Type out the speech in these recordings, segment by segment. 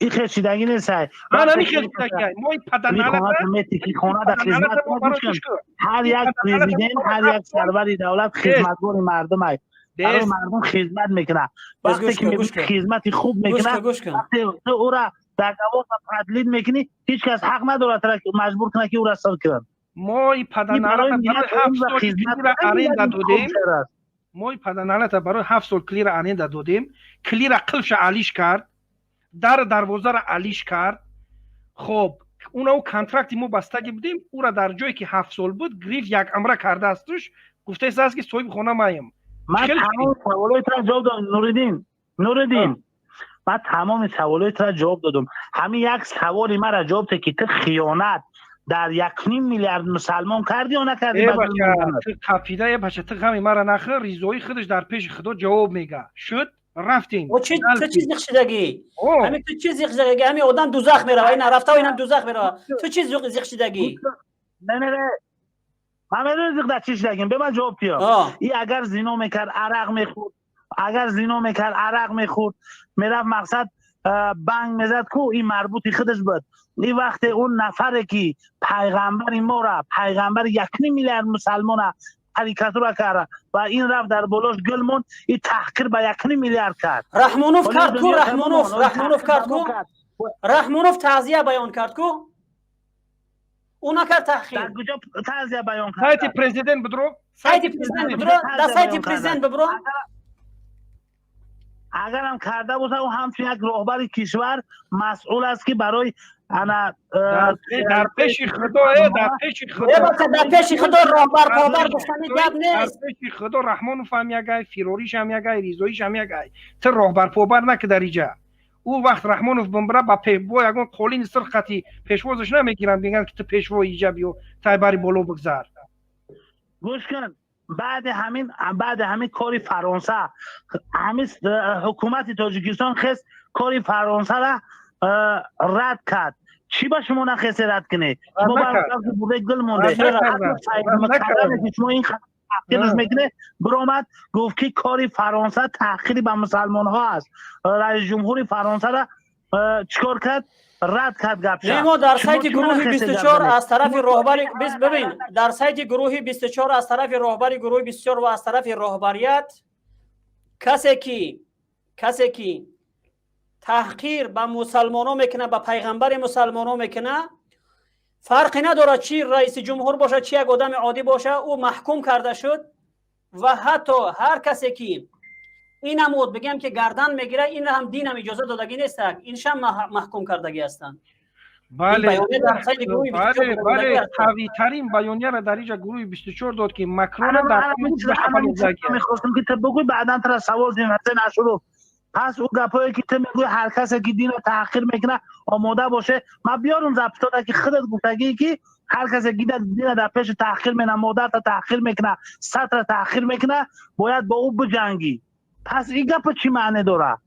Ин хел шидагӣ нестай. Ман ҳамин хел шидагӣ. Мои паданалата ки хонада хизмат. Ҳар як президент, ҳар як сарвари давлат хизматгори мардумай, барои мардум хизмат мекунад. Вақте ки хизмати хуб мекунад, вақте ту ӯра договор продлить мекунӣ, ҳеҷ кас ҳақ надорад маҷбур кунад, ки ӯра сир кунад. Мои паданалата барои 7 сол квартира аренда додем. Мои паданалата барои 7 сол квартира аренда додем. Квартира қилша алиш кард, дар дарвозаро алиш кард. Хоб, уна контракти мо бастагӣ будем. Ура дар ҷое ки 7 сол буд, гриф як амра кардаастуш, гуфтааст, ки соҳиби хона маем. Ман тамоми саволои тура ҷавоб додам, Нуриддин. Нуриддин, ман тамоми саволои тура ҷавоб додам. Ҳамин як саволи мара ҷавоб де, ки ту хиёнат дар 1,5 миллиард мусалмон кардӣ ё накардӣ? Ту қапида, е бача, ту ғами мара нахӯр. Ризоӣ худаш дар пеши Худо ҷавоб мега. Шуд, рафтем. Ту чӣ зиқ шидагӣ? Ҳамин ту чӣ зиқ шидагӣ? Ҳамин одам дузах мерава, ина рафта, инам дузах мерава. Ту чӣ зиқ шидагӣ? Не, не, не, ман медонӣ зиқ дар чӣ шидагим? Бе ман ҷавоб диҳам. И агар зино мекард, арақ мехӯрд, агар зино мекард, арақ мехӯрд, мерафт, мақсад, банг мезад ку, ин марбути худаш буд. И вақте он нафаре ки пайғамбари мора, пайғамбари 1,5 миллиард мусалмона карикатура карда ва ин рафт, дар болош гул монд, и таҳқир ба 1,5 миллиард кард. Раҳмонов кард ку, Раҳмонов, Раҳмонов кард ку, Раҳмонов таъзия баён кард ку, ӯ накард таҳқир. Дар куҷо таъзия баён кард? Сайти президент будро. Сайти президент будро, дар сайти президент бибро. Агарам карда бошад, ӯ ҳамчун як роҳбари кишвар масъул аст, ки барои ана Дар пеши Худо, э, дар пеши Худо. Дар пеши Худо роҳбар побар гуфтани гап Дар нест. пеши Худо Раҳмонов ҳам ягай, Фирориш ҳам ягай, Ризоиш ҳам ягай. Ту роҳбар побар наки дар иҷа. Ӯ вақт Раҳмонов бимбира, ба бо ягон қолини сирх қати пешвозаш намегиранд, мегӯянд, ки ту пешвои иҷа, биё, тайбари боло бигзар. Гӯш кун, баъди ҳамин кори Фаронса, ҳамин ҳукумати Тоҷикистон хес, кори Фаронсара рад кард. Чӣ ба шумо нахесе рад кунед? Шумо бурдаи гул монде. Шумо ин таҳқирш мекунед. Биромад, гуфт, ки кори Фаронса таҳқири ба мусалмонҳо аст. Раисҷумҳури Фаронсара чӣ кор кард? Рад кард гапша. Мо дар сайти гурӯҳи 24 аз тарафи роҳбари, бибин, дар сайти гурӯҳи 24 аз тарафи роҳбари гурӯҳи 24 ва аз тарафи роҳбарият касе ки таҳқир ба мусалмоно мекунад, ба пайғамбари мусалмоно мекунад, фарқе надорад, чи раиси ҷумҳур бошад, чи як одами оддӣ бошад, ӯ маҳкум карда шуд. Ва ҳатто ҳар касе ки инамуд бигем, ки гардан мегирад, инра ҳам динам иҷоза додагӣ нестак, иншам маҳкум кардагӣ ҳастанд. Бале, қавитарин баёнияро дар иҷа гурӯҳи 24 дод, ки Макрона дар Мехостам, ки ту бигӯй, баъдан тара савол дим. Ҳасен Ашуров, пас ӯ гапое ки ту мегӯй, ҳар касе ки динро таҳқир мекунад, омода боше, ман биёрум записода, ки худат гуфтагӣ, ки ҳар касе ки дина дар пеши таҳқир мекунад, модарта таҳқир мекунад, сатра таҳқир мекунад, бояд бо ӯ биҷангӣ. Пас ин гапа чӣ маъне дорад?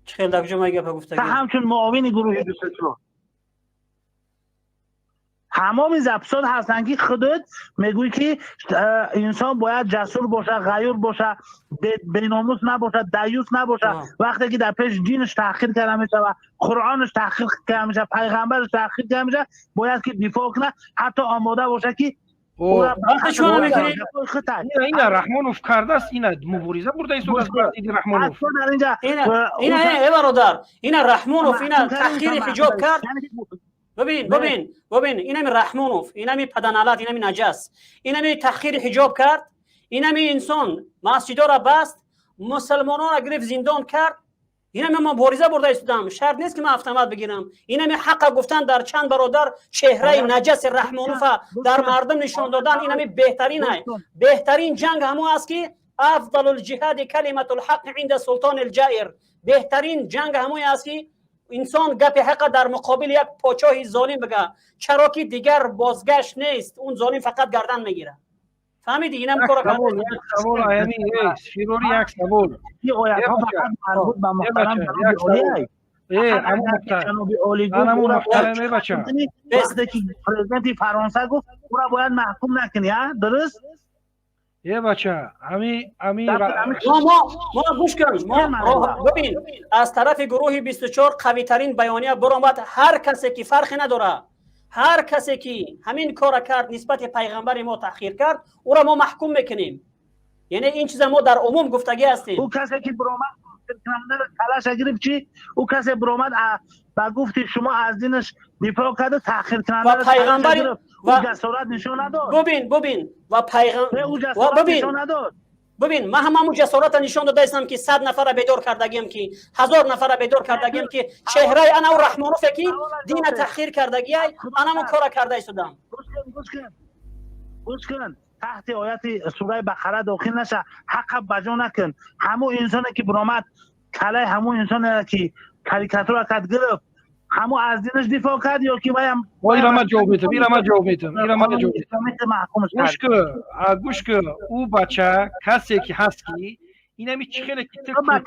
Чӣ хел, дар куҷо ман гапа гуфтагӣ? Ҳамчун муовини гурӯҳи 24 ҳамоми записот ҳастанд, ки худат мегӯӣ, ки инсон бояд ҷасур бошад, ғаюр бошад, беномус набошад, даюс набошад. Вақте ки дар пеши динаш таҳқир карда мешавад, Қуръонаш таҳқир карда мешавад, пайғамбараш таҳқир карда мешавад, бояд ки дифоъ кунад, ҳатто омода бошад, ки Ина Раҳмонов кардааст, ина мубориза бурда истодааст бар зидди Раҳмонов. Ина, э бародар, ина Раҳмонов ина таҳқири ҳиҷоб кард. Бибин, бибин, бибин, инами Раҳмонов, инами паданалат, инами наҷас, инами таҳқири ҳиҷоб кард, инами инсон масҷидора баст, мусалмононро гирифт, зиндон кард. Инами мубориза бурда истодам. Шарт нест, ки ман автомат бигирам. Инами ҳаққа гуфтан, дар чанд бародар чеҳраи наҷаси Раҳмонова дар мардум нишон додан, инами беҳтарин ай. Беҳтарин ҷанг ҳамо аст, ки أفضل الجهاد كلمة الحق عند السلطان الجائر. Беҳтарин ҷанг ҳамое аст, ки инсон гапи ҳақа дар муқобили як подшоҳи золим бига, чаро ки дигар бозгашт нест, он золим фақат гардан мегирад. Фаҳмидӣ? Инам кора. Савол, Фирори, як савол. Оятҳо фақат марбут ба муҳтарам ҷаноби олӣ. Вақте ки президенти Фаронса гуфт, ӯра бояд маҳкум накунӣ, а дуруст? Е бача, ами мо гӯш кун, мо бибин, аз тарафи гурӯҳи 24 қавитарин баёния баромад. Ҳар касе ки, фарқе надорад, ҳар касе ки ҳамин кора кард, нисбати пайғамбари мо таҳқир кард, ӯро мо маҳкум мекунем. Яъне ин чиза мо дар умум гуфтагӣ ҳастем. Ӯ касе ки баромад, калаша гирифт, чӣ? Ӯ касе баромад, ба гуфти шумо аз динаш дифоъ карда, таҳқиркунанда ва пайғамбари ва ҷасорат нишон надод. Бубин, бубин, ва пайғам ва бубин, бубин, ман ҳам ҳамун ҷасората нишон додаистам, ки 100 нафара бедор кардагиам, ки 1000 нафара бедор кардагиам, ки чеҳраи ана ӯ Раҳмонове, ки дина таҳқир кардагиай, ман ҳамун кора карда истодам. Гӯш кун, таҳти ояти сураи Бақара дохил наша, ҳаққа баҷо накун. Ҳамун инсоне ки биромад, калаи ҳамун инсоне ки карикатура кард, гирифт, ҳамун аз динаш дифоъ кард ё ки ваям? Ира ман ҷавоб метам, ира ман ҷавоб метам, ира ман ҷавоб. Гӯш кун, гӯш кун, ӯ бача касе ки ҳаст, ки инами чӣ хеле ки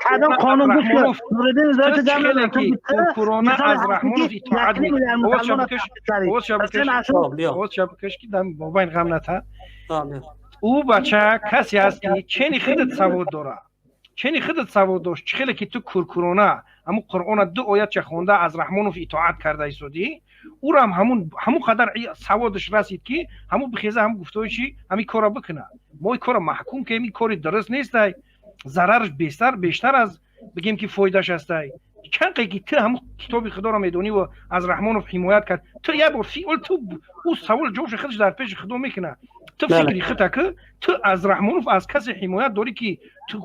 кадом қонун? Гӯш кун, Нуриддин. Хеле ки куркурона аз Раҳмонов итоат. Овоз шабакаш, ки мобайн ғам ната. Ӯ бача касе ҳаст, ки чени худат савод дора, чени худат савод дошт. Чӣ хеле ки ту куркурона ҳамун Қуръона ду оятча хонда, аз Раҳмонов итоат карда истодӣ, ӯрам ҳамун қадар саводаш расид, ки ҳамун бихеза, ҳамун гуфтои чи ҳамин кора бикунад. Мо ин кора маҳкум кунем, ин кори дуруст нестай, зарараш бештар аз бигем ки фоидаш ҳастай. Чанд қе ки ту ҳамун китоби худоро медонӣ ва аз Раҳмонов ҳимоят кард, ту як бор фиол ту ӯ савол ҷавобши худаш дар пеши худо мекунад. Ту фикри хута ки ту аз Раҳмонов, аз касе ҳимоят дорӣ, ки ту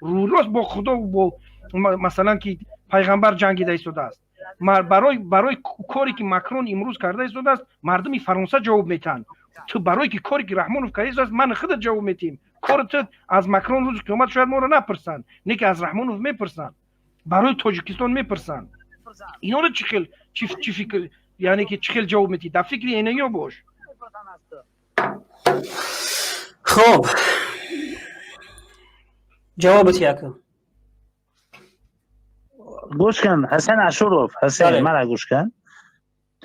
рӯрост бо худо, бо масалан ки пайғамбар ҷангида истодааст. Барои коре ки Макрон имрӯз карда истодааст, мардуми Фаронса ҷавоб метаҳанд. Ту барое ки коре ки Раҳмонов карда истодааст, ман худат ҷавоб метиҳем. Кори ту аз Макрон рӯзи қиёмат шояд моро напурсанд, не ки аз Раҳмонов мепурсанд, барои Тоҷикистон мепурсанд. Инҳоро чӣ хел, чӣ фикр, яъне ки чӣ хел ҷавоб метиҳӣ? Дар фикри энаё бош. Хуб, ҷавобат яку. Гӯш кун, Ҳасан Ашуров, Ҳасан, мара гӯш кун.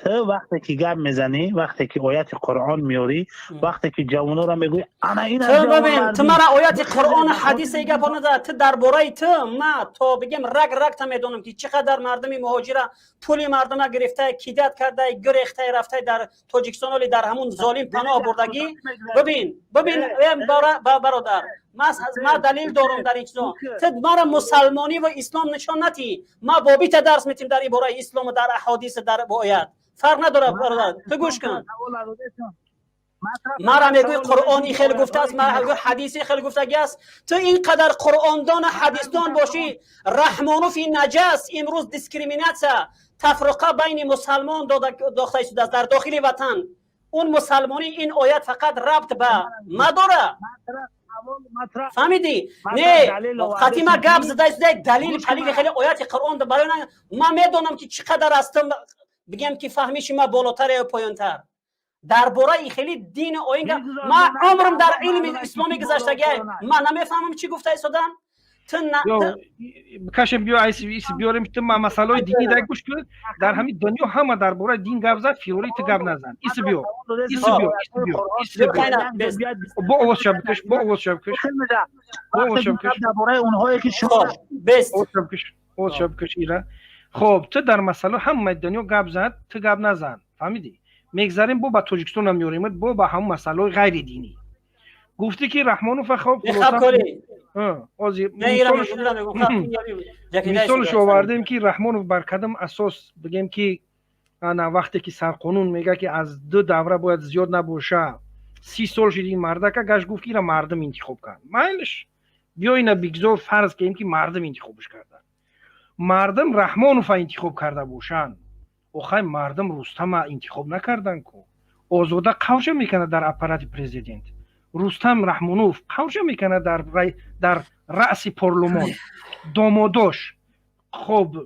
Ту вақте ки гап мезанӣ, вақте ки ояти Қуръон меорӣ, вақте ки ҷавонора мегӯӣ, ана ин Ту бибин, ту мара ояти Қуръон, ҳадисе гапо назад. Ту дар бораи ту ма то бигем раг рагта медонам, ки чӣ қадар мардуми муҳоҷира, пули мардума гирифта, кидат кардай, гурехтай, рафтай дар Тоҷикистон, оли дар ҳамун золим паноҳ бурдагӣ. Бибин, бибин, бародар, ма далил дорам дар ин чизо. Ту мара мусалмонӣ ва ислом нишон натӣ. Ма бобита дарс метим дар ибораи ислому, дар аҳодис, дар оят фарқ надорад. Бародар, ту гӯш кун, мара мегӯи Қуръон ин хел гуфтааст, мара мегӯи ҳадиси хел гуфтагӣ аст. Ту ин қадар қуръондону ҳадисдон бошӣ, Раҳмонофи наҷас имрӯз дискриминатсия, тафриқа байни мусалмон дохта истодааст дар дохили ватан. Он мусалмонӣ ин оят фақат рабт ба мадора, фаҳмидӣ? Не, қатъи ма гап зада истода, далил палили хеле ояти Қуръон барои ман медонам, ки чӣ қадар астам, бигем ки фаҳмиши ма болотар ё поёнтар дар бораи хеле дини оин. Ма умрам дар илми исломӣ гузаштагиай, ман намефаҳмам, чӣ гуфта истодам. Ту Кашем, биё, иси биёрем. Ту масъалаҳои динӣ дай, гӯш кун. Дар ҳамин дунё ҳама дар бораи дин гап зад, фирорӣ ту гап назан. Иси биё, иси биё, иси биё, иси биё. Бо овоз шабкаш, бо овоз шабкаш, бо овоз шабкаш. Дар бораи онҳое ки шумо овоз шабкаш, овоз шабкаш ира. Хоб, ту дар масъала ҳамаи дунё гап зад, ту гап назан, фаҳмидӣ? Мегзарем, бо ба Тоҷикистонам меорем, бо ба ҳамун масъалаҳои ғайридинӣ. Гуфтӣ, ки Раҳмонова, хоб, мисолш овардем, ки Раҳмонов бар кадом асос, бигем ки ана вақте ки сарқонун мега, ки аз ду давра бояд зиёд набоша, 30 сол шид ин мардака гашт, гуфт, ки ира мардум интихоб кард. Майлиш, биё, ина бигзор фарз кунем, ки мардум интихобш карданд. Мардум Раҳмонова интихоб карда бошанд, охай мардум Рустама интихоб накарданд ку. Озода қавша мекунад дар аппарати президент, Рустам Раҳмонов қавша мекунад дар раъси парлумон, домодош, хоб,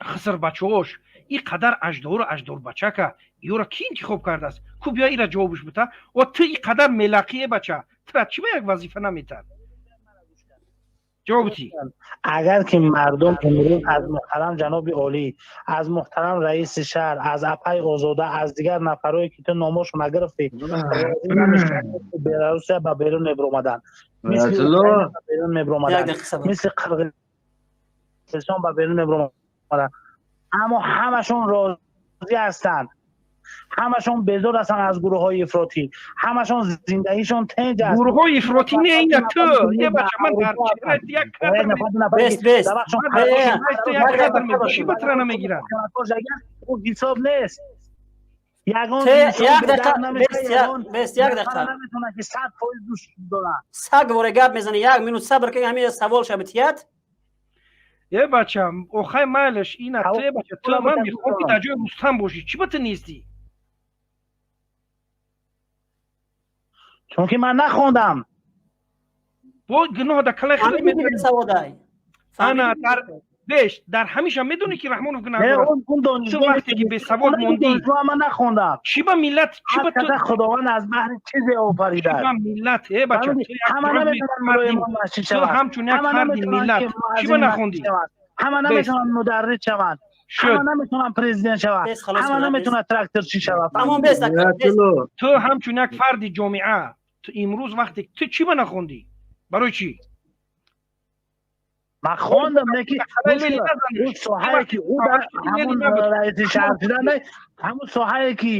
хисрбачаош, ин қадар аждору аждорбачака, ёра кӣ интихоб кардааст ку? Биё, ира ҷавобш бита. О, ту ин қадар мелақие, бача, тура чӣ ба як вазифа наметад? Ҷавоб ти. Агар ки мардум имрӯз аз муҳтарам ҷаноби олӣ, аз муҳтарам раиси шаҳр, аз апаи Озода, аз дигар нафарое ки ту номошон нагирифтӣ, Беларусия ба берун мебиромаданд, мисли берун мебиромаданд, мисли Қирғизистон ба берун мебиромаданд, аммо ҳамашон розӣ ҳастанд, ҳамашон безор ҳастанд аз гурӯҳҳои ифротӣ, ҳамашон зиндагишон тинҷ аст. Гурӯҳҳои ифротӣ не, ина ту е бача, ман дар чеҳраи як кадр бес бес як кадр мебошӣ, ба тра намегирад. Ӯ ҳисоб нест. Ягон як дақиқа бес, бес, як дақиқа наметавонад ки 100% дӯст дорад. Саг воре гап мезанӣ, як минут сабр кун, ҳамин савол шабитият. Е бача, охай майлаш, ина ту е бача, ту ман мехоҳам ки дар ҷои Рустам бошӣ, чӣ ба ту нестӣ? Чунки ман нахондам. Бо гуноҳ дар калаи худ медонӣ. Ана дар беш дар ҳамеша медонӣ ки Раҳмонов гунаҳгор аст. Ту вақте ки бесавод мондӣ, ман нахондам. Чӣ ба миллат, чӣ ба ту Худованд аз баҳри чизе офаридааст. Чӣ ба миллат, э бача, ҳама наметавонанд масҷид шаванд. Ту ҳамчун як фарди миллат чӣ ба нахондӣ? Ҳама наметавонанд мударрис шаванд. Ҳама наметавонанд президент шаванд. Ҳама наметавонанд тракторчӣ шаванд. Тамом, бес. Ту ҳамчун як фарди ҷомеа, ту имрӯз вақте ту чӣ ба нахондӣ? Барои чӣ? Ман хондам, не ки ӯ соҳае ки ӯ дар ҳамон раиси шаҳр шудан, ҳамон соҳае ки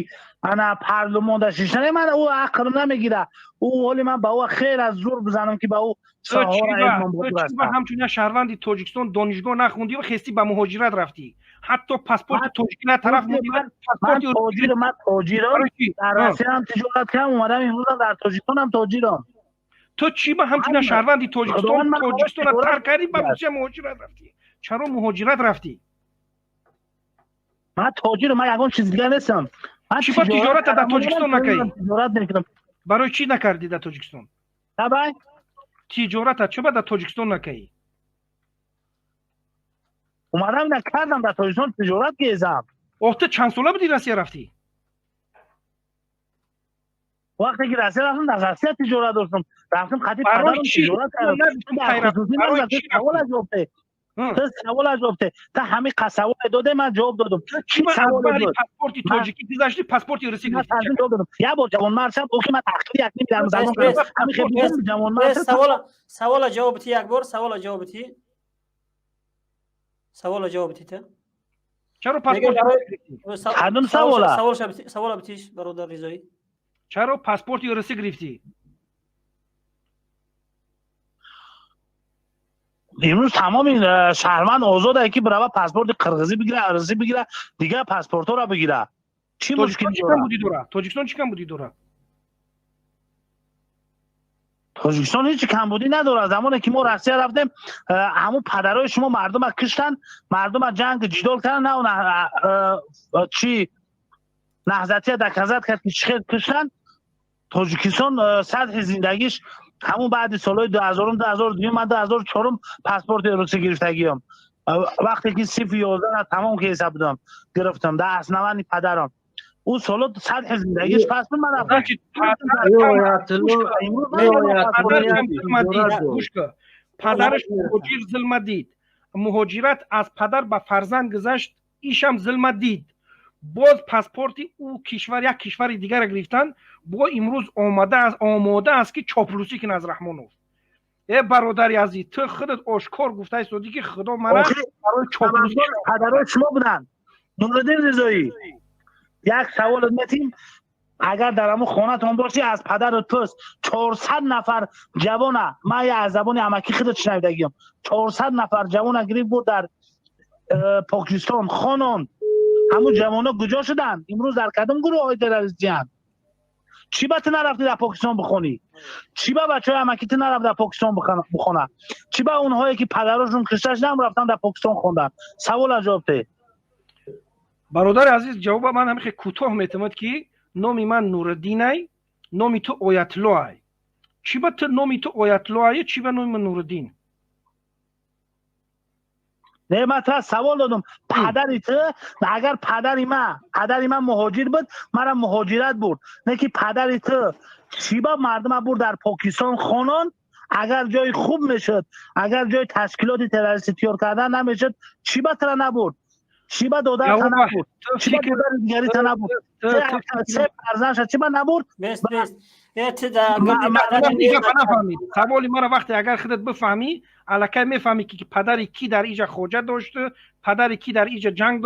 ана парлумон дар шиштан, ман ӯ ақлм намегирад. Ӯ ҳоли ман ба ӯ хел аз зур бизанам ки ба ӯ ҳамчун як шаҳрванди Тоҷикистон донишгоҳ нахондӣ ва хестӣ ба муҳоҷират рафтӣ, ҳатто паспорти тоҷикӣ на тараф мондӣ. Ман тоҷирам, дар Россияам тиҷорат кардам, омадам имрӯзам дар Тоҷикистонам тоҷирам. Ту чӣ ба ҳамчун як шаҳрванди Тоҷикистон Тоҷикистонро тарк кардӣ, ба Русия муҳоҷират рафтӣ? Чаро муҳоҷират рафтӣ? Ман тоҷирам, ман ягон чиз дигар нестам. Чӣ ба тиҷората дар Тоҷикистон накардӣ? Тиҷорат мекунам. Барои чӣ накардӣ дар Тоҷикистон? Табай? Тиҷората чӣ ба дар Тоҷикистон накардӣ? Омадам накардам дар Тоҷикистон тиҷорат кезам. Ох, ту чанд сола будӣ Россия рафтӣ? Вақте ки Россия рафтам, дар Россия тиҷорат доштам. Рафтам қати падарам тиҷорат кардам. Ту савол ҷавоб де. Ту ҳамин савол доде, ман ҷавоб додам. Чӣ савол дод? Паспорти тоҷикӣ гузаштӣ, паспорти русӣ гирифтӣ. Ҷавоб додам. Як бор ҷавонмард шав, охи ман таҳқири як ним дар мусалмон кардам. Ҳамин хел ҷавонмард шав. Савола ҷавоб ти як бор, савола ҷавоб ти. Савола ҷавоб ти та. Чаро паспорт? Кадом савола? Савола битиш, бародар Ризоӣ. Чаро паспорти русӣ гирифтӣ? Имрӯз тамоми шаҳрванд озод ки бирава паспорти қирғизӣ бигира, русӣ бигира, дигар паспортҳоро бигира. Чӣ мушкил дорад? Тоҷикистон чӣ камбудӣ дорад? Тоҷикистон ҳеҷ камбудӣ надорад. Замоне ки мо Россия рафтем, ҳамун падарои шумо мардума киштанд, мардума ҷанг ҷидол карданд, на чӣ наҳзатия доказат кард ки чӣ хел киштанд. Тоҷикистон сатҳи зиндагиш ҳамун баъди солҳои 2000, 2002, ман 2004 паспорти русӣ гирифтагиам. Вақте ки сифи 11 тамом ки ҳисоб будам, гирифтам дар основании падарам. Ӯ солҳо сатҳи зиндагиш паст буд, ман рафтам. Падараш муҳоҷир зулма дид. Муҳоҷират аз падар ба фарзанд гузашт, ишам зулма дид. Боз паспорти ӯ кишвар як кишвари дигарро гирифтанд, бо имрӯз омода аст ки чоплусӣ кунад аз Раҳмонов. Э бародари азиз, ту худат ошкор гуфта истодӣ ки Худо мана барои чоплусӣ. Падарои шумо буданд. Нуриддин Ризоӣ, як саволот метим, агар дар ҳамун хонатон бошӣ, аз падару туст 400 нафар ҷавона, ман аз забони амакӣ худат шунавидагиам, 400 нафар ҷавона гирифт буд дар Покистон хонон. Ҳамун ҷавонҳо куҷо шуданд? Имрӯз дар кадом гурӯҳҳои террористиянд? Чӣ ба ту нарафтӣ дар Покистон бихонӣ? Чӣ ба бачаҳои амакӣ ту нарафт дар Покистон бихона? Чӣ ба онҳое ки падарошон кушта шуданд рафтанд дар Покистон хонданд? Савола ҷавоб де. Бародари азиз, ҷавоба ман ҳамин хел кӯтоҳ метавонад ки номи ман Нуриддинай, номи ту Оятлоай. Чӣ ба ту номи ту Оятлоай, чӣ ба номи ман Нуриддин? Не, ман тура савол додам. Падари ту, агар падари ман муҳоҷир буд, мара муҳоҷират бурд. Не ки падари ту чӣ ба мардума бурд дар Покистон хонон, Агар ҷои хуб мешуд, агар ҷои ташкилоти террористӣ тиёр кардан намешуд, чӣ ба тара набурд, чӣ ба додарта набурд, чӣ ба додари дигарита набурд, се фарзандша чӣ ба набурд? Саволи мара вақте агар худат бифаҳмӣ, аллакай мефаҳмӣ, ки падари кӣ дар иҷа хоҷа дошту, падари кӣ дар иҷа ҷанг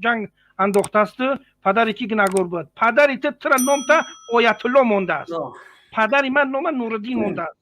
ҷанг андохтасту, падари кӣ гунаҳгор буд. Падари ту тура номта Оятулло мондааст, падари ман нома Нуриддин мондааст.